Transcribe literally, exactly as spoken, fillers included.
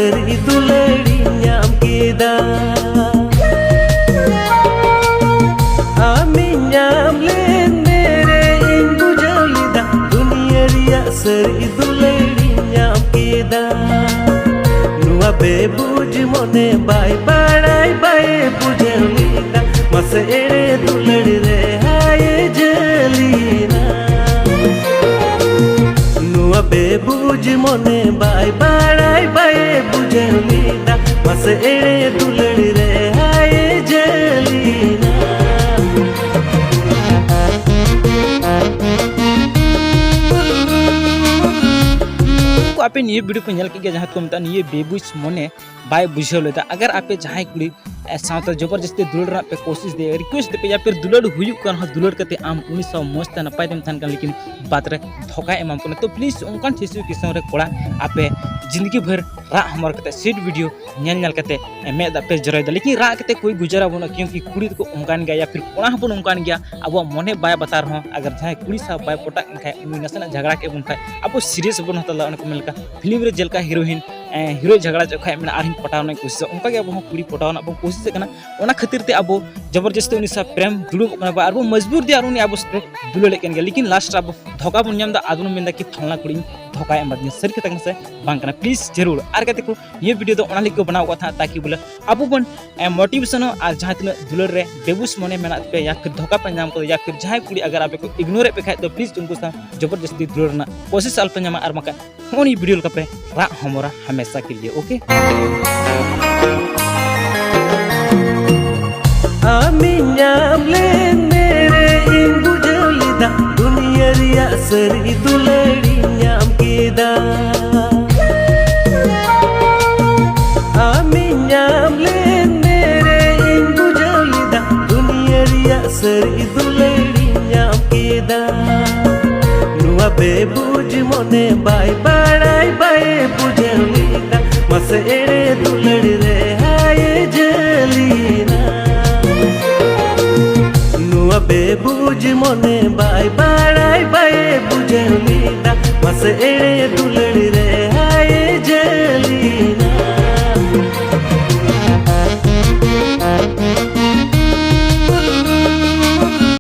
ᱥᱟᱹᱨᱤ ᱫᱩᱞᱟᱹᱲᱤᱧ ᱧᱟᱢ ᱠᱮᱫᱟ᱾ ᱟᱢᱤᱧ ᱧᱟᱢ ᱞᱮᱱ ᱢᱮᱨᱮ ᱤᱧ ᱵᱩᱡᱷᱟᱹᱣ ᱞᱮᱫᱟ, ᱫᱩᱱᱤᱭᱟᱹ ᱨᱮᱭᱟᱜ ᱥᱟᱹᱨᱤ ᱫᱩᱞᱟᱹᱲᱤᱧ ᱧᱟᱢ ᱠᱮᱫᱟ᱾ ᱱᱚᱣᱟ ᱵᱮᱵᱩᱡᱽ ᱢᱚᱱᱮ ᱵᱟᱭ ᱵᱟᱲᱟᱭ ᱵᱟᱭ ᱵᱩᱡᱷᱟᱹᱣ ᱞᱮᱫᱟ, ᱢᱟᱥᱮ ᱮᱲᱮ ᱫᱩᱞᱟᱹᱲ ᱨᱮ ᱦᱟᱭ ᱡᱷᱟᱹᱞᱤᱱᱟ᱾ ᱱᱚᱣᱟ ᱵᱮᱵᱩᱡᱽ ᱢᱚᱱᱮ ᱵᱟᱭ ᱵᱟᱲᱟᱭ ᱵᱟᱭ ᱵᱩᱡᱷᱟᱹᱣ ᱞᱮᱫᱟ, ᱢᱟᱥᱮ ᱮᱲᱮ ᱫᱩᱞᱟᱹᱲ ᱨᱮ ᱦᱟᱭ ᱡᱷᱟᱹᱞᱤᱱᱟ᱾ ᱟᱯᱮ ᱱᱤᱭᱟᱹ ᱵᱷᱤᱰᱤᱭᱳ ᱯᱮ ᱧᱮᱞ ᱠᱮᱫ ᱜᱮᱭᱟ, ᱡᱟᱦᱟᱸ ᱠᱚ ᱢᱮᱛᱟᱜᱼᱟ ᱱᱤᱭᱟᱹ ᱵᱮᱵᱩᱡᱽ ᱢᱚᱱᱮ ᱵᱟᱭ ᱵᱩᱡᱷᱟᱹᱣ ᱞᱮᱫᱟ᱾ ᱟᱜᱟᱨ ᱟᱯᱮ ᱡᱟᱦᱟᱸᱭ ᱠᱩᱲᱤ ᱮ, ᱥᱟᱶᱛᱮ ᱡᱚᱵᱚᱨᱡᱚᱥᱛᱤ ᱫᱩᱞᱟᱹᱲ ᱨᱮᱱᱟᱜ ᱯᱮ ᱠᱳᱥᱤᱥ ᱫᱮ, ᱨᱤᱠᱩᱭᱮᱥᱴ ᱫᱮᱯᱮ, ᱭᱟ ᱯᱷᱤᱨ ᱫᱩᱞᱟᱹᱲ ᱦᱩᱭᱩᱜ ᱠᱟᱱ ᱨᱮᱦᱚᱸ ᱫᱩᱞᱟᱹᱲ ᱠᱟᱛᱮ ᱟᱢ ᱩᱱᱤ ᱥᱟᱶ ᱢᱚᱸᱡᱽ ᱛᱮ ᱱᱟᱯᱟᱭ ᱛᱮᱢ ᱛᱟᱦᱮᱱ ᱠᱟᱱᱟ, ᱞᱮᱠᱤᱱ ᱵᱟᱫ ᱨᱮ ᱫᱷᱳᱠᱟᱭ ᱮᱢᱟᱢ ᱠᱟᱱᱟ᱾ ᱛᱚ ᱯᱞᱤᱡ ᱚᱱᱠᱟᱱ ᱥᱤᱪᱩᱭᱮᱥᱚᱱ ᱨᱮ ᱠᱚᱲᱟ ᱟᱯᱮ ᱡᱤᱱᱫᱜᱤ ᱵᱷᱳᱨ ᱨᱟᱜ ᱦᱚᱢᱚᱨ ᱠᱟᱛᱮ ᱥᱤᱴ ᱵᱷᱤᱰᱤᱭᱳ ᱧᱮᱞ ᱧᱮᱞ ᱠᱟᱛᱮ ᱢᱮᱫ ᱫᱟᱜ ᱯᱮ ᱡᱚᱨᱚᱭᱮᱫᱟ, ᱞᱮᱠᱤᱱ ᱨᱟᱜ ᱠᱟᱛᱮ ᱠᱳᱭ ᱜᱩᱡᱟᱨᱟ ᱵᱟᱹᱱᱩᱜᱼᱟ, ᱠᱤᱭᱩᱸᱠᱤ ᱠᱩᱲᱤ ᱫᱚᱠᱚ ᱚᱱᱠᱟᱱ ᱜᱮᱭᱟ, ᱭᱟ ᱯᱷᱤᱨ ᱠᱚᱲᱟ ᱦᱚᱯᱚᱱ ᱚᱱᱠᱟᱱ ᱜᱮᱭᱟ᱾ ᱟᱵᱚᱣᱟᱜ ᱢᱚᱱᱮ ᱵᱟᱭ ᱵᱟᱛᱟᱣ ᱨᱮᱦᱚᱸ ᱟᱜᱟᱨ ᱡᱟᱦᱟᱸᱭ ᱠᱩᱲᱤ ᱥᱟᱶ ᱵᱟᱭ ᱯᱚᱴᱟᱜ ᱠᱟᱱ ᱠᱷᱟᱡ, ᱩᱱᱤ ᱱᱟᱥᱮᱱᱟᱜ ᱡᱷᱟᱜᱽᱲᱟ ᱠᱮᱫ ᱵᱚᱱ ᱠᱷᱟᱡ ᱟᱵᱚ ᱥᱤᱨᱤᱭᱟᱥ ᱵᱚᱱ ᱦᱟᱛᱟᱣ ᱫᱟ᱾ ᱚᱱᱮ ᱠᱚ ᱢᱮᱱ ᱞᱮᱠᱟ ᱯᱷᱤᱞᱢ ᱨᱮ ᱡᱮᱞᱮᱠᱟ ᱦᱤᱨᱳᱭᱤᱱ ᱦᱤᱨᱳᱭ ᱡᱷᱟᱜᱽᱲᱟ ᱪᱚᱜ ᱠᱷᱟᱡ ᱢᱮᱱᱟ ᱟᱨᱦᱚᱸᱧ ᱯᱚᱴᱟᱣ ᱨᱮᱱᱟᱜ ᱤᱧ ᱠᱳᱥᱤᱥᱟ, ᱚᱱᱠᱟ ᱜᱮ ᱟᱵᱚ ᱦᱚᱸ ᱠᱩᱲᱤ ᱯᱚᱴᱟᱣ ᱨᱮᱱᱟᱜ ᱵᱚᱱ ᱠᱳᱥᱤᱥᱮᱫ ᱠᱟᱱᱟ᱾ ᱚᱱᱟ ᱠᱷᱟᱹᱛᱤᱨ ᱛᱮ ᱟᱵᱚ ᱡᱚᱵᱚᱨᱡᱚᱥᱛᱤ ᱩᱱᱤ ᱥᱟᱶ ᱯᱨᱮᱢ ᱫᱩᱲᱩᱵᱚᱜ ᱠᱟᱱᱟ ᱵᱚ, ᱟᱨ ᱵᱚ ᱢᱚᱡᱽᱵᱩᱨ ᱫᱮᱭᱟ ᱟᱨ ᱩᱱᱤ ᱟᱵᱚ ᱥᱟᱶ ᱫᱩᱞᱟᱹᱲᱮᱫ ᱠᱟᱱ ᱜᱮᱭᱟ, ᱞᱮᱠᱤᱱ ᱞᱟᱥᱴ ᱨᱮ ᱟᱵᱚ ᱫᱷᱳᱠᱟ ᱵᱚᱱ ᱧᱟᱢ ᱮᱫᱟ, ᱟᱫᱚ ᱵᱚᱱ ᱢᱮᱱᱫᱟ ᱠᱤ ᱯᱷᱟᱞᱱᱟ ᱠᱩᱲᱤᱧ ᱫᱷᱳᱠᱟᱭ ᱮᱢᱟᱫᱤᱧᱟ᱾ ᱥᱟᱹᱨᱤ ᱠᱟᱛᱷᱟ ᱠᱟᱱᱟ ᱥᱮ ᱵᱟᱝ ᱠᱟᱱᱟ? ᱯᱞᱤᱡ ᱡᱟᱹᱨᱩᱲ ᱟᱨ ᱜᱟᱛᱮ ᱠᱚ ᱱᱤᱭᱟᱹ ᱵᱷᱤᱰᱤᱭᱳ ᱫᱚ ᱚᱱᱟ ᱞᱟᱹᱜᱤᱫ ᱠᱚ ᱵᱮᱱᱟᱣ ᱟᱠᱟᱫ ᱛᱟᱦᱮᱸᱫ, ᱛᱟᱠᱤ ᱵᱚᱞᱮ ᱟᱵᱚ ᱵᱚᱱ ᱢᱳᱴᱤᱵᱷᱮᱥᱚᱱᱚᱜ᱾ ᱟᱨ ᱡᱟᱦᱟᱸ ᱛᱤᱱᱟᱹᱜ ᱫᱩᱞᱟᱹᱲ ᱨᱮ ᱵᱮᱵᱩᱥ ᱢᱚᱱᱮ ᱢᱮᱱᱟᱜ ᱛᱟᱯᱮᱭᱟ, ᱭᱟ ᱯᱷᱤᱨ ᱫᱷᱳᱠᱟ ᱯᱮ ᱧᱟᱢ ᱠᱟᱫᱟ, ᱭᱟ ᱯᱷᱤᱨ ᱡᱟᱦᱟᱸᱭ ᱠᱩᱲᱤ ᱟᱜᱟᱨ ᱟᱯᱮ ᱠᱚ ᱤᱜᱱᱳᱨᱮᱫ ᱯᱮ ᱠᱷᱟᱡ ᱫᱚ ᱯᱞᱤᱡ ᱩᱱᱠᱩ ᱥᱟᱶ ᱡᱚᱵᱚᱨᱡᱚᱥᱛᱤ ᱫᱩᱞᱟᱹᱲ ᱨᱮᱱᱟᱜ ᱠᱳᱥᱤᱥ ᱟᱞᱚᱯᱮ ᱧᱟᱢᱟ, ᱟᱨ ᱵᱟᱝᱠᱷᱟᱱ ᱦᱚᱸᱜᱼᱚ ᱱᱤᱭᱟᱹ ᱵᱷᱤᱰᱤᱭᱳ ᱞᱮᱠᱟ ᱯᱮ ᱨᱟᱜ ᱦᱚᱢᱚᱨᱟ ᱦᱟᱢᱮᱥᱟ ᱠᱮ ᱞᱤᱭᱮ, ᱳᱠᱮ? ᱟᱢᱤᱧ ᱧᱟᱢ ᱞᱮᱱ ᱢᱮᱨᱮ ᱤᱧ ᱵᱩᱡᱷᱟᱹᱣ ᱞᱮᱫᱟ, ᱫᱩᱱᱤᱭᱟᱹ ᱨᱮᱭᱟᱜ ᱥᱟᱹᱨᱤ ᱫᱩᱞᱟᱹᱲᱤᱧ ᱧᱟᱢ ᱠᱮᱫᱟ᱾ ᱟᱢᱤᱧ ᱧᱟᱢ ᱞᱮᱱ ᱢᱮᱨᱮ ᱤᱧ ᱵᱩᱡᱷᱟᱹᱣ ᱞᱮᱫᱟ, ᱫᱩᱱᱤᱭᱟᱹ ᱨᱮᱭᱟᱜ ᱥᱟᱹᱨᱤ ᱫᱩᱞᱟᱹᱲᱤᱧ ᱧᱟᱢ ᱠᱮᱫᱟ᱾ ᱱᱚᱣᱟ ᱵᱮᱵᱩᱡᱽ ᱢᱚᱱᱮ ᱵᱟᱭ ᱵᱟᱲᱟᱭ ᱵᱟᱭ ᱵᱩᱡᱷᱟᱹᱣ ᱞᱮᱫᱟ, ᱢᱟᱥᱮ ᱮᱲᱮ ᱫᱩᱞᱟᱹᱲ ᱨᱮ ᱦᱟᱭ ᱡᱷᱟᱹᱞᱤᱱᱟ᱾ ᱱᱚᱣᱟ ᱵᱮᱵᱩᱡᱽ ᱢᱚᱱᱮ ᱵᱟᱭ ᱵᱟᱲᱟᱭ